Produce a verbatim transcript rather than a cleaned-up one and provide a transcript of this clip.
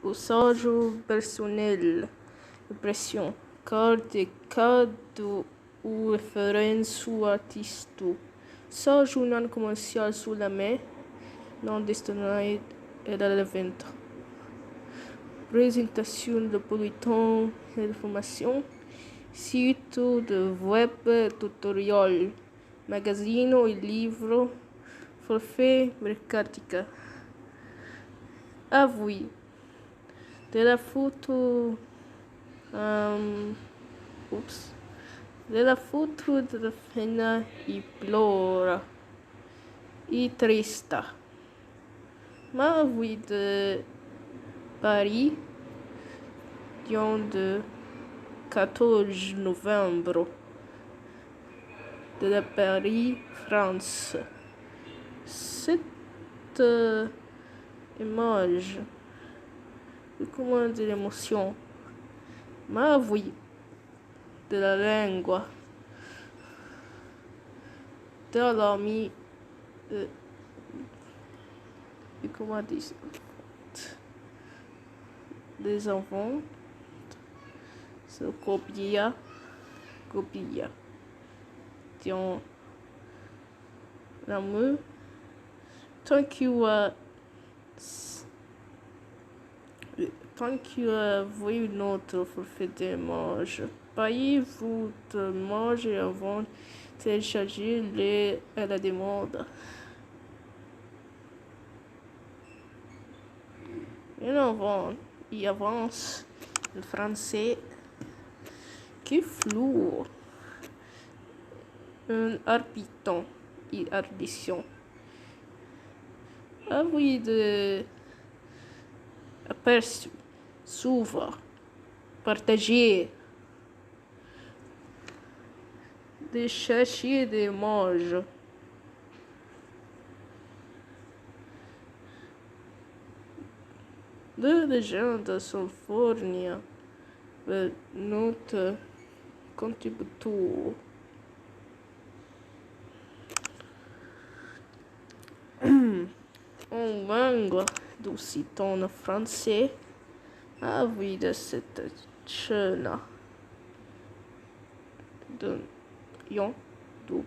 Usajo personel, impression, carte, cadeau ou référence artistico. Usajo non commercial solamente, non destiné à la vente. Presentasion de bulletin d'information, site de web, tutoriel, magazine et livre, forfait mercatica. Avouì de la foto, oups, de la foto de la fena i plora, i trista. M'avouì de Paris, dia de quatorze novembre, de la Paris, France. Cette image, comment dire, l'émotion. M'avouì de la lengua, de l'ami, comment dire, des enfants, se copia, copia. Tiens, l'amour, tant qu'il y a Tant que vous notre forfait de mange, payez-vous de manger avant de télécharger les, la demande. Et avant, il avance le français. Que flou. Un arpiton et ardition. Avouì de aperçu, suiva, partager, de chercher de mange. De légende sont fournies per notre contributeur. En langue d'occitan français, avouì de cette chaîne de Lyon, du